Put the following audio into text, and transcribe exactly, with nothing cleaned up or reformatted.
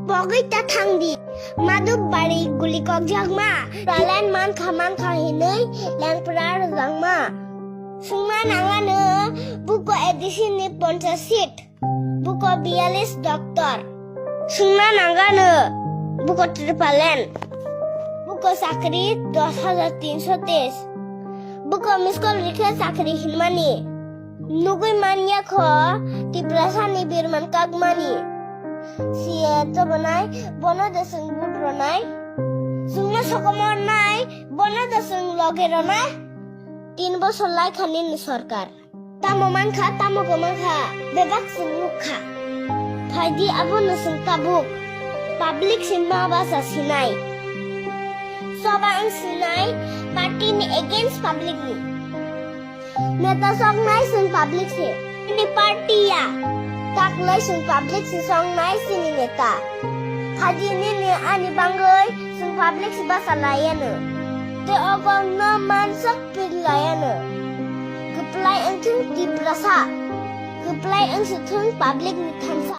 Pogwi ta thangdi. Madhub bari guli kokjakma. Talent mankha mankha hinwi lengpra rwjakma. Sungna nangano buko A D C ni ponchas seat. Buko biyalis doctor. Sungna nangano buko tripalen. Buko chakri dos hajar tinso teis. Buko miskol rikhe chakri hinmani. Nugwi manya kho Tiprasani birman kakmani. C A to bonai, bono de sung vote ronai. Sungno sokomor nai, bono de sung loge ronai. Tin bosor lai khani ni sorkar. Tamo mankha, tamo kwmankha, bebak sung nukha. Phaidi abono sung tabuk. Public si ma basa sinai. Soba ang sinai, party ni against public ni. Neta soknai sung public si. Ini party ya. Taklai sung public si soknai sini neta. Phaidi nini ani bangwi sung public si basa layano. Te ogong no mansok pir layano. Kwplai wngthung Tiprasa. Kwplai wngsuthung public ni thansa.